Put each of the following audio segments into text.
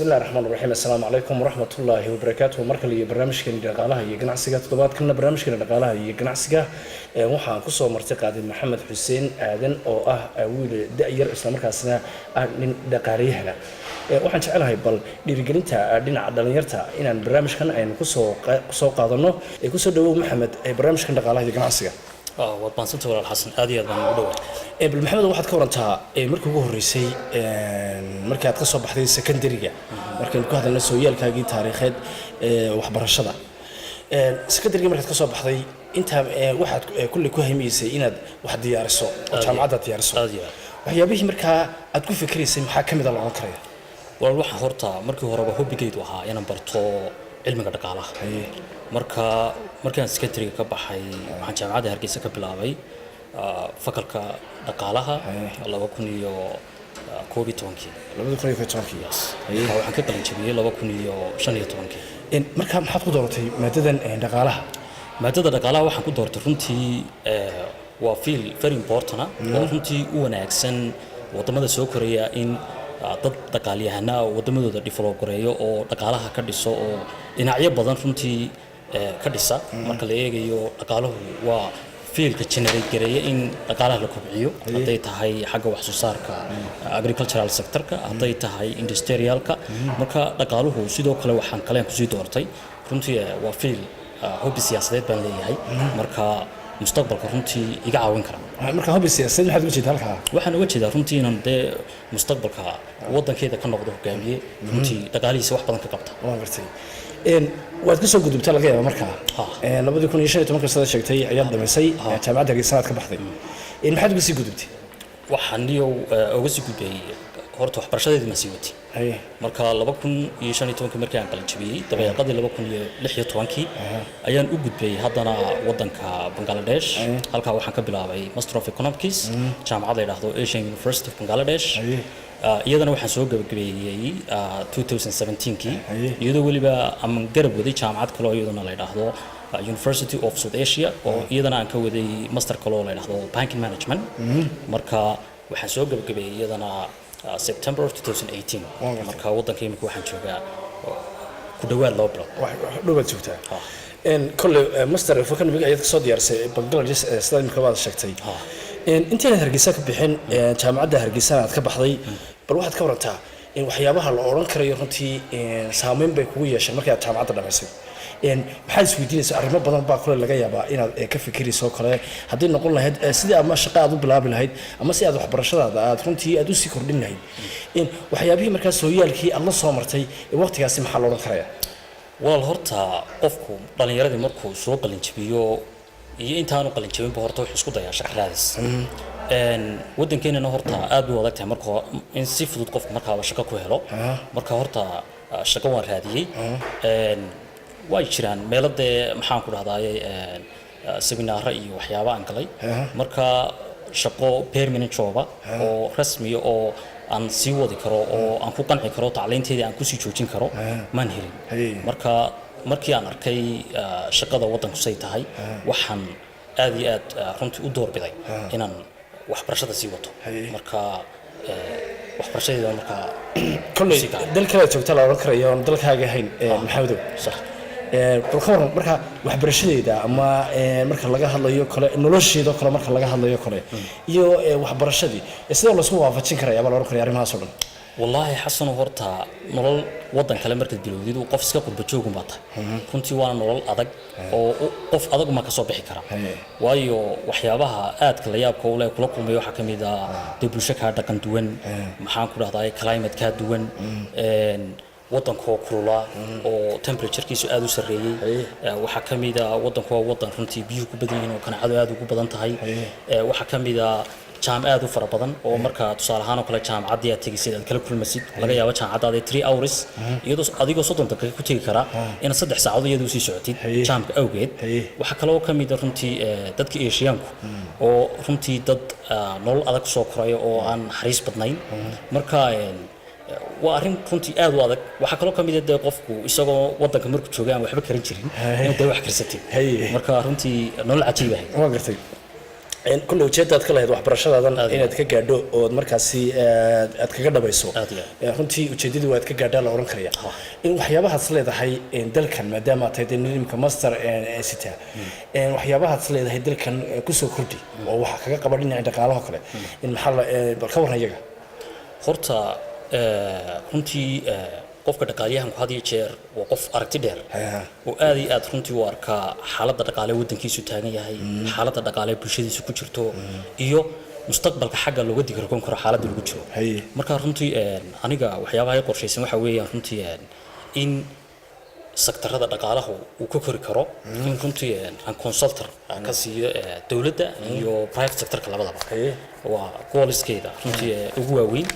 Bismillahi raxmaan raxiim. Assalaamu calaykum waraxmatullaahi wabarakaatuhu. Mar kale iyo barnaamijkeeni dhaqaalaha iyo ganacsiga. Toddobaadkanna barnaamijkeena dhaqaalaha iyo ganacsiga waxaan kusoo marti qaaday Maxamed Xuseen Aadan oo ah wiil da-yar, islamarkaasna ah nin dhaqaaliyahana. Waxaan jecelahay bal dhiirigelinta dhinaca dhalinyarta inaan barnaamijkan aynu kusoo qaadano. Kusoo dhawow, Maxamed, barnaamijkan dhaqaalaha iyo ganacsiga. Waad maadsanta, walaal Xasan, aad iyo aad baan ugu dhawahay. Bal Maxamed, waxaad ka warantaa markii ugu horreysay markii aad ka soo baxday secondary-ga, markaynu ku hadalna sooyaalkaagii taariikheed waxbarashada secondary-ga, markaad ka soo baxday intaa waxaad kulley ku haymaysay inaad wax diyaariso oo jaamacadda diyaariso. Aad iyo aad. Waxyaabihii markaa aad ku fikiraysay maxaa ka mid a la odhan karaya? Walaal, waxaa horta markii horeba hobbigaydu ahaa inaan barto cilmiga dhaqaalaha. Marka markaan secondary-ga ka baxay, waxaan Jaamacadda Hargeysa ka bilaabay fakalka dhaqaalaha 2011-kii. 2011-kii. Marka waxaan ka qalin jabiyey 2015-kii. Marka maxaad ku dooratay maadadan dhaqaalaha? Maadada dhaqaalaha waxaan ku doortay runtii waa field very important oo runtii u wanaagsan wadamada soo koraya in dad dhaqaalyahana wadamadooda develop gareeyo oo dhaqaalaha ka dhiso oo dhinacyo badan runtii ka dhisa. Marka la eegayo, dhaqaaluhu waa field-ka generate gareeya in dhaqaalaha la kobciyo, hadday tahay xagga wax soo saarka agricultural sector-ka, hadday tahay industrial-ka. Marka dhaqaaluhu sidoo kale waxaan kaleen kusii doortay runtii waa field hobby siyaasadeed baan leeyahay, marka mustaqbalka runtii iga caawin kara. Marka hobby siyaasadeed maxaad uga jeedaa halkaa? Waxaan uga jeedaa runtii inaan dee mustaqbalka waddankeeda ka noqdo hogaamiye runtii dhaqaalihiisa wax badan ka qabta. Waan gartay. Waad ka soo gudubta laga yaaba markaa 2015-ka, sida sheegtay, ayaad dhamaysay Jaamacadda Hargeysa aad ka baxday. Maxaad uga sii gudubtay? Waxaan niyow uga sii gudbay, horta waxbarashadeedii ma sii watay. Marka 2015-kii markii aan qalin jabiyey, dabayaaqadii 2016-kii ayaan u gudbay haddana waddanka Bangladesh. Halkaa waxaan ka bilaabay Master of Economics, jaamacad la yidhaahdo Asian University of Bangladesh. Iyadana waxaan soo gabagabeeyey 2017-kii, iyadoo weliba aan garab waday jaamacad kale oo iyaduna la yidhaahdo University of South Asia, oo iyadana aan ka waday master kale oo la yidhaahdo banking management. Marka waxaan soo gabagabeeyey iyadana September 2018. Waan gartay. Marka waddanka imika waxaan joogaa ku dhowaad 2 bilood. Wax dhowaad joogtaa. Kolley master of economic ayaad kasoo diyaarisay Bangladesh, sida imika baad sheegtay. Intaynad Hargeysa ka bixin, jaamacadda Hargeysana aad ka baxday, bal waxaad ka warantaa in waxyaabaha la odhan karayo runtii saameyn bay kugu yeesheen markii aad jaamacadda dhamaysay. Maxaad isweydiinaysaa? Arrimo badan baa kole laga yaabaa inaad ka fikirayso kale, haddii noqon lahayd sidii ama shaqo aad u bilaabi lahayd ama si aad waxbarashadaada aad runtii aad usii kordhin lahayd. Waxyaabihii markaa sooyaalkii aad la soo martay waqtigaasi maxaa la odhan karaya? Walaal, horta qofku dhallinyaradii markuu soo qalin jabiyo iyo intaanu qalin jabinba, horta wuxuu isku dayaa shaqo raadis. Waddankeenana horta aad bay u adag tahay marka in si fudud qofku markaaba shaqo ku helo. Marka horta shaqo waan raadiyey. Way jiraan meelo dee, maxaan ku dhahdaaye, seminaaro iyo waxyaaba aan galay. Marka shaqo permanent job-a oo rasmiya oo aan sii wadi karo oo aan ku qanci karo, tacliinteedii aan kusii joojin karo, maan helin. Marka markii aan arkay shaqada waddanku say tahay, waxaan aad iyo aad runtii u doorbiday inaan waxbarashada sii wato. Marka waxbarashadeeda markaa Kolley sii kacay. Dal kale joogta la odhan karayo oon dalkaaga ahayn, Maxamedow. Sax. Bal ka waran marka waxbarashadeeda ama marka laga hadlayo kale nolosheeda kale, marka laga hadlayo kale iyo waxbarashadii, sidee laisku waafajin karaya baa la odhan karaya arrimahaas oo dhan? Wallaahi Xasano, horta nolol waddan kale markaad bilowdid, uu qof iska qurba joogun baa tahay runtii. Waana nolol adag oo qof adag uma ka soo bixi kara, waayo waxyaabaha aadka la yaabka u leh kula kulmay waxaa ka mid ah dee bulsho kaa dhaqan duwan, maxaan ku dhahdaa, climate kaa duwan, waddankoo kululaa oo temperature-kiisu aad u sarreeyey. Waxaa ka mid ah waddanku waa waddan runtii biyuhu ku badan yihiin oo kaneecadu aad ugu badan tahay. Waxaa ka mid ah jam aad u fara badan oo marka tusaale ahaan oo kale jaamacaddii aad tegaysid aad kala kulmasid. Laga yaabo jaamacaddaada 3 hours iyadoo adigoo 30 daqiiqo ku tegi karaa inaad 3 saacadood iyadoo usii socotid jam-ka awgeed. Waxaa kaloo ka mid ah runtii dadka Eeshiyaanku oo runtii dad nolol adag soo koraya oo aan naxariis badnayn. Marka waa arrin runtii aad u adag. Waxaa kaloo ka mid ah dee qofku isagoo waddanka markuu joogay aan waxba karin jirin inaad dee wax karsatid. Marka runtii nolol cajiib ahayd. Waa gartay. Kulle ujeedaad ka lahayd waxbarashadaadan inaad ka gaadho ood markaasi aad kaga dhabayso. Aad iyo aad. Runtii ujeedadii waad ka gaadhaa la oran karaya. In waxyaabahaad is leedahay dalkan, maadaama aad tahay dee nin imika master sita, waxyaabahaad is leedahay dalkan kusoo kordhi oo waxa kaga qaba dhinaca dhaqaalaha kale, in maxaa la bal ka warran iyaga? Horta runtii qofka dhaqaaliyahanku had iyo jeer waa qof aragti dheer oo aad iyo aad runtii u arkaa xaaladda dhaqaale waddankiisu taagan yahay, xaaladda dhaqaale bulshadiisu ku jirto iyo mustaqbalka xagga looga digragoon karo xaaladda lagu jiro. Marka runtii aniga waxyaabaha ay qorshaysan waxa weeyaan runtii in sektarada dhaqaalahu uu ka kori karo, in runtii aan consultant aan ka siiyo dowladda iyo private sectorka labadaba. Waa goalskeeda runtii ugu waaweyn.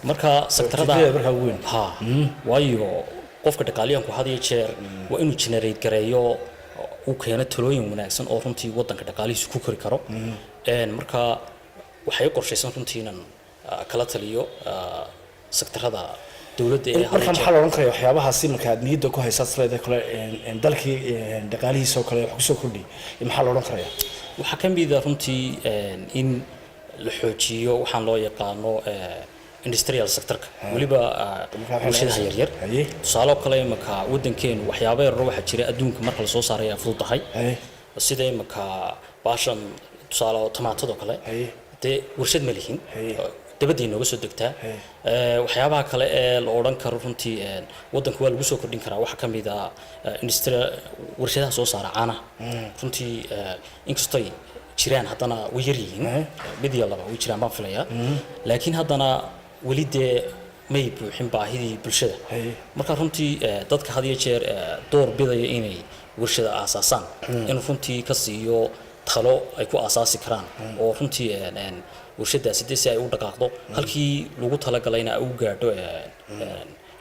Marka sektarada Ujeedada markaa ugu weyn. Ha, waayo qofka dhaqaaliyahanku had iyo jeer waa inuu generate gareeyo, uu keeno talooyin wanaagsan oo runtii waddanka dhaqaalihiisu ku kori karo. Marka waxay qorshaysan runtii inaan kala taliyo sektarada dowladda ee had Marka iyo maxaa jeer la oran karaya waxyaabahaasi marka aad niyadda ku haysaad is leedahay kale dalkii dhaqaalihiisa oo kale wax kusoo kordhi, maxaa la oran karaya? Waxaa ka mid ah runtii in la xoojiyo waxaan loo yaqaano industrial sectorka, weliba Marka waxay warshadaha noqonaysaa- yaryar. Tusaale oo kale, imika waddankeenu waxyaabo yaryar waxaa jira adduunka marka lasoo saaray ay fududahay, sida imika baashan tusaale oo tamaatadoo kale. Dee warshad ma lihin, dabadday nooga soo degtaa. Waxyaabaha kale ee la odhan karo runtii waddanka waa lagu soo kordhin karaa waxaa ka mid ah industrial warshadaha soo saara caanaha. Runtii inkastoy jiraan haddana way yar yihiin, mid iyo laba way jiraan baan filayaa, laakiin haddana weli dee may buuxin baahidii bulshada. Marka runtii dadka had iyo jeer door bidaya inay warshada aasaasaan, in runtii ka siiyo talo ay ku aasaasi karaan oo runtii warshadaasi dee si ay u dhaqaaqdo halkii lagu talagalayna ay u gaadho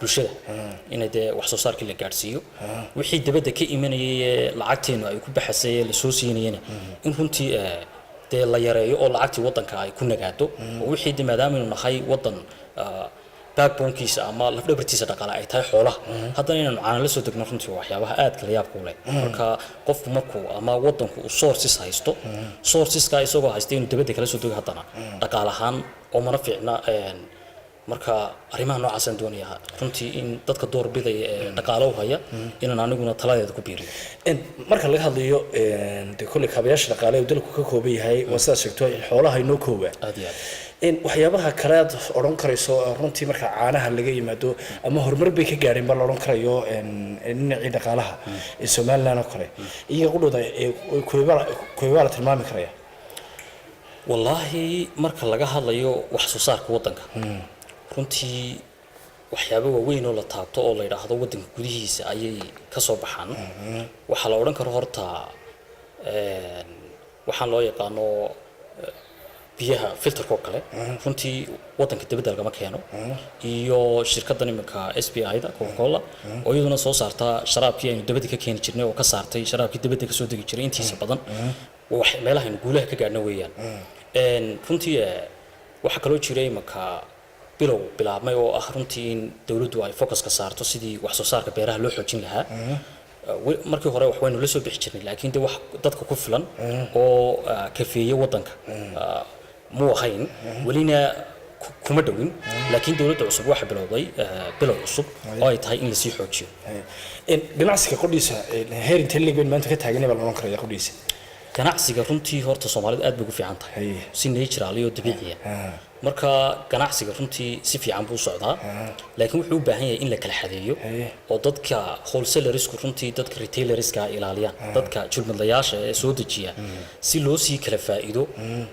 bulshada, inay dee wax soo saarkii la gaadhsiiyo, wixii dibadda ka imanayay ee lacagteenu ay ku baxasay ee lasoo siinayana in runtii dee la yareeyo oo lacagtii waddanka ay ku nagaado, oo wixii de maadaamaynu nahay waddan backbonekiisa ama lafdhabartiisa dhaqaale ay tahay xoolaha, haddana inaanu caana la soo degno runtii waa waxyaabaha aadka la yaabka u leh. Marka qofku markuu ama waddanku uu sources haysto, sourceska isagoo haysta inuu dibadda kala soo dego haddana dhaqaale ahaan oo mana fiicna. Marka arrimaha noocaasaan doonayaa runtii in dadka door bidaya ee dhaqaale u haya inaan aniguna taladeeda ku biiriyo. Marka laga hadlayo dee kolley kaabayaasha dhaqaale ee dalku ka kooban yahay, waa sidaad sheegto, xoolaha inoo koobaa. Aad iyo aad. Waxyaabaha kale aad odhan karayso runtii marka caanaha laga yimaado ama horumar bay ka gaadheen ba la odhan karayo dhinacii dhaqaalaha ee Somaliland oo kale, iyaga qudhooda kuwebaa la tilmaami karaya? Wallaahi marka laga hadlayo wax soo saarka waddanka, runtii waxyaabo waaweyn oo la taabto oo la yidhaahdo waddanka gudihiisa ayay ka soo baxaan, waxaa la odhan karo horta waxaan loo yaqaano biyaha filterka oo kale, runtii waddanka dibadda lagama keeno, iyo shirkaddan iminka SBI da Coca Cola oo iyaduna soo saarta sharaabkii aynu dibadda ka keeni jirnay oo ka saartay sharaabkii dibadda kasoo degi jiray intiisa badan. Waa wax meelaha aynu guulaha ka gaadhno weeyaan. Runtii waxaa kaloo jira iminka bilow bilaabmay oo ah runtii in dowladdu ay focus ka saarto sidii wax soo saarka beeraha loo xoojin lahaa. Markii hore wax waynu la soo bixi jirnay, laakiin de wax dadka ku filan oo kafeeye waddanka muu ahayn, welina kuma dhowin, laakiin dowladda cusub waxay bilowday bilow cusub oo ay tahay in lasii xoojiyo. Ganacsiga qodhiisa heer intee leeg bayn maanta ka taaganay baa la odhan karaya qodhiisa? Ganacsiga runtii horta Soomaalidu aad bay ugu fiican tahay si natural iyo dabiiciya. Marka ganacsiga runtii si fiican buu u socdaa, laakiin wuxuu u baahan yahay in la kala xadeeyo oo dadka wholesalersku runtii dadka retailerska ay ilaaliyaan, dadka julmadlayaasha ee soo dejiya, si loo sii kala faa'iido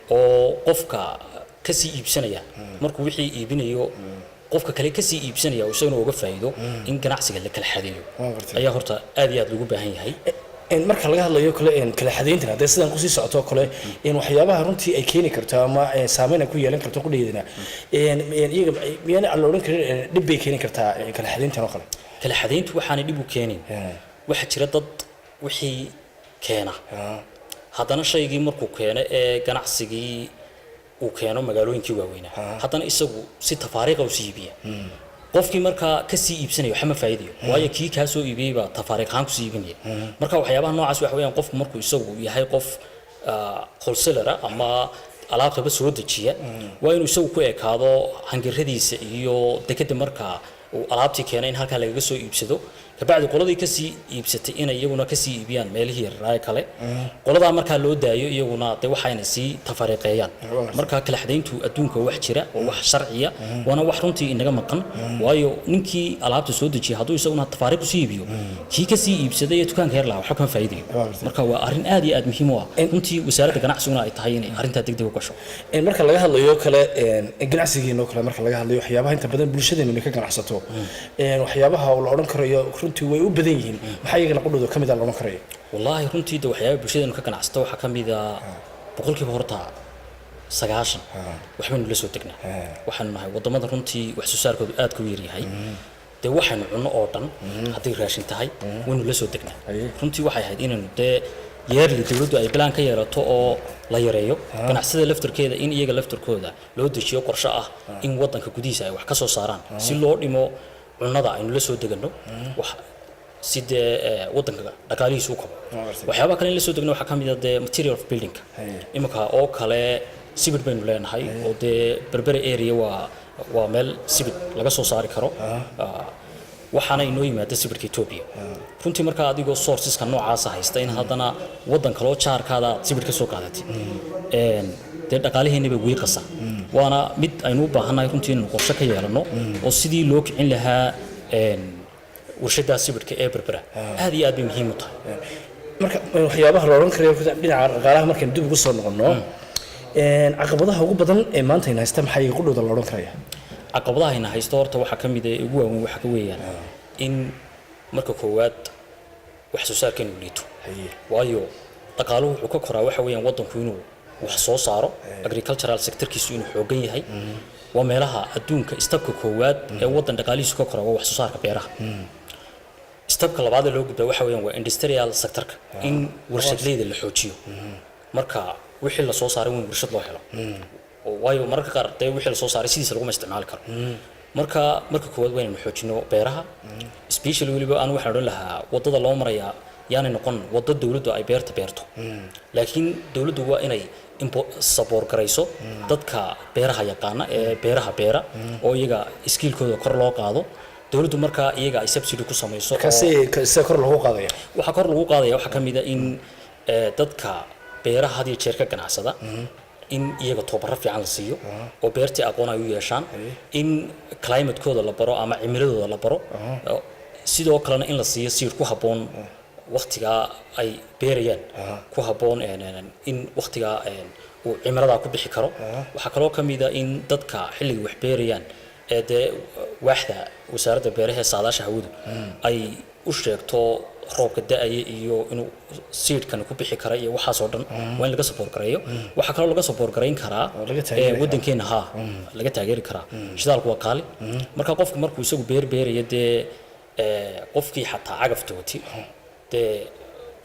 oo qofka kasii iibsanaya markuu wixii iibinayo qofka kale kasii iibsanaya oo isaguna uga faa'iido, in ganacsiga la kala xadeeyo Waan gartay. ayaa horta aad iyo aad loogu baahan yahay. Marka laga hadlayo kale kala xadayntan, haddee sidan kusii socoto kale, waxyaabaha runtii ay keeni karto ama saameyn ay ku yeelan karto qudheedana iyaga miyaana aan la odhan karin dhib bay keeni kartaa kala xadayntan oo kale? Kala xadayntu waxaanay dhib u keenin, waxaa jira dad wixii keena, haddana shaygii markuu keeno ee ganacsigii uu keeno magaalooyinkii waaweynaa, haddana isagu si tafaariiqa u sii iibiya. Qofkii markaa kasii iibsanaya waxba ma faa'iidayo, waayo kii kaa soo iibiyey baa tafaariiq ahaan kusii iibinaya. Marka waxyaabaha noocaas waxa weeyaan qofku markuu isagu yahay qof wholesaler ama alaabtaba soo dejiya waa inuu isagu ku ekaado hangiradiisa iyo dekeda. Markaa uu alaabtii keenay in halkaa lagaga soo iibsado, kabacdi qoladii kasii iibsatay inay iyaguna kasii iibiyaan meelihii yararaaye kale. Qoladaa markaa loo daayo iyaguna dee waxayna sii tafariiqeeyaan. Marka kala xadayntu adduunka wax jira oo wax sharciya, waana wax runtii inaga maqan, waayo ninkii alaabta soo dejiyay hadduu isaguna tafaariiq usii iibiyo, kii kasii iibsaday ee dukaanka yar lahaa waxba kama faa'iidayo. Marka waa arrin aad iyo aad muhiim u ah runtii, wasaaradda ganacsiguna ay tahay inay arrintaa degdeg u gasho. Marka laga hadlayo kale ganacsigiina oo kale, marka laga hadlayo waxyaabaha inta badan bulshadeenu inay ka ganacsato, waxyaabaha la odhan karayo runtii way u badan yihiin, maxaa iyagana qudhooda ka mid a la odhan karayo? Wallaahi runtii de waxyaabaha bulshadeenu ka ganacsato waxaa ka mid a 90% waxbaynu la soo degnaa. Waxaanu nahay waddamada runtii wax soo saarkoodu aadka u yaryahay. Dee waxaynu cunno oo dhan, hadday raashin tahay, waynu la soo degnaa. Runtii waxay ahayd inaynu dee yearly dowladdu ay plan ka yeelato oo la yareeyo ganacsada laftarkeeda, in iyaga laftarkooda loo dejiyo qorshe ah in waddanka gudihiisa ay wax ka soo saaraan si loo dhimo cunnada aynu la soo degano, wax si dee waddanka dhaqaalihiisu u kabo. Waxyaabaha kale in la soo degno waxaa ka mid ah dee material of buildingka imika oo kale. Sibid baynu leenahay oo dee Berbere area waa meel sibid laga soo saari karo. Waxaana inoo yimaada sibidhka Ethiopia. Runtii markaa adigoo sourceska noocaasa haysta in haddana waddan kaloo jaarkaada aad sibidh ka soo qaadatid, dee dhaqaaliheena bay wiiqasa. Waana mid aynu u baahannahay runtii inaynu qorshe ka yeelano oo sidii loo kicin lahaa warshaddaa sibidhka ee Berbera aad iyo aad bay muhiim u tahay. Marka waxyaabaha la odhan karayo dhinaca dhaqaalaha markaynu dib ugu soo noqono, caqabadaha ugu badan ee maanta ayna haysta maxaa iyaga qudhooda la odhan karaya? Caqabadaha ayna haysto horta waxaa ka mid ah ee ugu waaweyn waxaa ka weeyaan in marka koowaad wax soo saarkeenu liito, waayo dhaqaaluhu wuxuu ka koraa waxa weeyaan waddanku inuu wax soo saaro, agricultural sectorkiisu inuu xoogan yahay. Waa meelaha adduunka stepka koowaad ee waddan dhaqaalihiisu ka koraa waa wax soo saarka beeraha. Stepka labaad ee loo gudbaa waxa weeyaan waa industrial sectorka, in warshadleyda la xoojiyo. Marka wixii la soo saaray in warshad loo helo, waayo mararka qaar dee wixii la soo saaray sidiisa laguma isticmaali karo. Marka koowaad waa inaynu xoojino beeraha, specially weliba aan waxaan odhan lahaa waddada loo marayaa yaanay noqon waddo dowladdu ay beerta beerto, laakiin dowladdu waa inay support garayso dadka beeraha yaqaana ee beeraha beera oo iyaga skillkooda kor loo qaado. Dowladdu markaa iyaga ay subsidy ku samayso. Kaasi sida kor loogu qaadaya? Waxaa kor lagu qaadaya waxaa ka mid a in dadka beeraha had iyo jeer ka ganacsada in iyaga tababaro fiican la siiyo oo beertii aqoon ay u yeeshaan, in climatekooda la baro ama cimiladooda la baro, sidoo kalena in la siiyo seed ku habboon waktigaa ay beerayaan, ku habboon in waktigaa uu cimiladaa ku bixi karo. Waxaa kaloo ka mid a in dadka xilliga wax beerayaan ee dee waaxda wasaaradda beeraha ee saadaasha hawadu ay u sheegto roobka da-aya iyo inuu seedkan ku bixi kara iyo waxaas oo dhan waa in laga support gareeyo. Waxaa kaloo laga support garayn karaa laga taageeri karaa. Waddankeena haa, laga taageeri karaa. Shidaalku waa qaali. Marka qofku markuu isagu beer beeraya dee qofkii xataa cagafta wati dee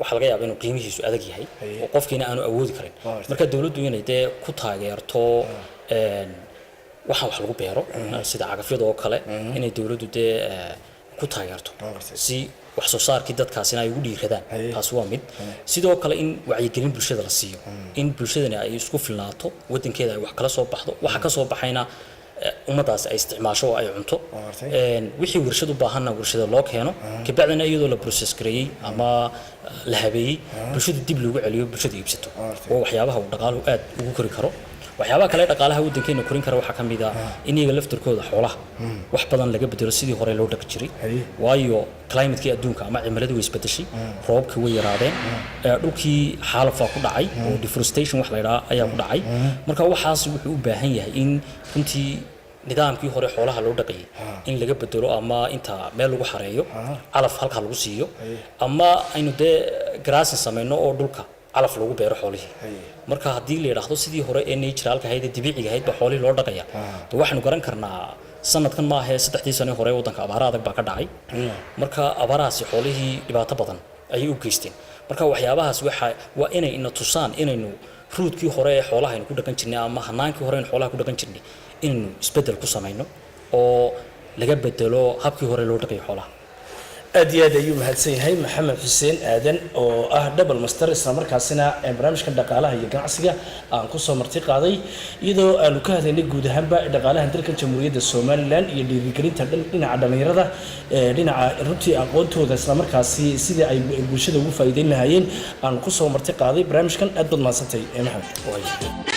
waxaa laga yaabaa inuu qiimihiisu adag yahay oo qofkiina aanu awoodi karin. Marka dowladdu inay dee ku taageerto waxaan wax lagu beero sida cagafyada oo kale, inay dowladdu dee ku taageerto si wax soo saarkii dadkaasina ay ugu dhiiradaan. Taasi waa mid. Sidoo kale in wacyigelin bulshada la siiyo, in bulshadani ay isku filnaato, wadankeeda ay wax kala soo baxdo, waxa ka soo baxayna ummadaasi ay isticmaasho oo ay cunto. Wixii warshad u baahanna warshada loo keeno, kabacdina iyadoo la process gareeyey ama la habeeyey bulshada dib loogu celiyo, bulshada iibsato. Waa waxyaabaha uu dhaqaaluhu aad ugu kori karo. Waxyaabaha kale ee dhaqaalaha waddankeena korin kara waxaa ka mid ah in iyaga laftarkooda xoolaha wax badan laga bedelo sidii hore loo dhaqi jiray, waayo climatekii adduunka ama cimiladii way isbedeshay, roobkii way yaraadeen, dhulkii xaalafaa ku dhacay oo deforestation wax la yidhaha ayaa ku dhacay. Marka waxaas wuxuu u baahan yahay in runtii nidaamkii hore xoolaha loo dhaqayay in laga bedelo, ama inta meel lagu xareeyo calaf halkaa lagu siiyo, ama aynu dee grazing samayno oo dhulka calaf lagu beero xoolihii. Marka haddii la yidhaahdo sidii hore ee naturalka ahayd ee dabiiciga ahayd baa xoolihii loo dhaqaya, de waxaynu garan karnaa sanadkan maahe 3dii sane hore waddanka abaara adag baa ka dhacay. Marka abaarahaasi xoolihii dhibaato badan ayay u geysteen. Marka waxyaabahaas waxa waa inay ina tusaan inaynu routekii hore ee xoolaha aynu ku dhaqan jirnay ama hanaankii hore aynu xoolaha ku dhaqan jirnay inaynu isbeddel ku samayno oo laga bedelo habkii hore loo dhaqayo xoolaha. Aad iyo aad ayuu mahadsan yahay Maxamed Xuseen Aadan oo ah double master, isla markaasina barnaamijkan dhaqaalaha iyo ganacsiga aan kusoo marti qaaday, iyadoo aanu ka hadlaynay guud ahaanba dhaqaalaha dalkan Jamhuuriyadda Somaliland iyo dhiirigelinta dhinaca dhalinyarada, dhinaca runtii aqoontooda, isla markaasi sidii ay bulshada ugu faa'iideyn lahaayeen aan kusoo marti qaaday barnaamijkan. Aad baad mahadsantay, Maxamed.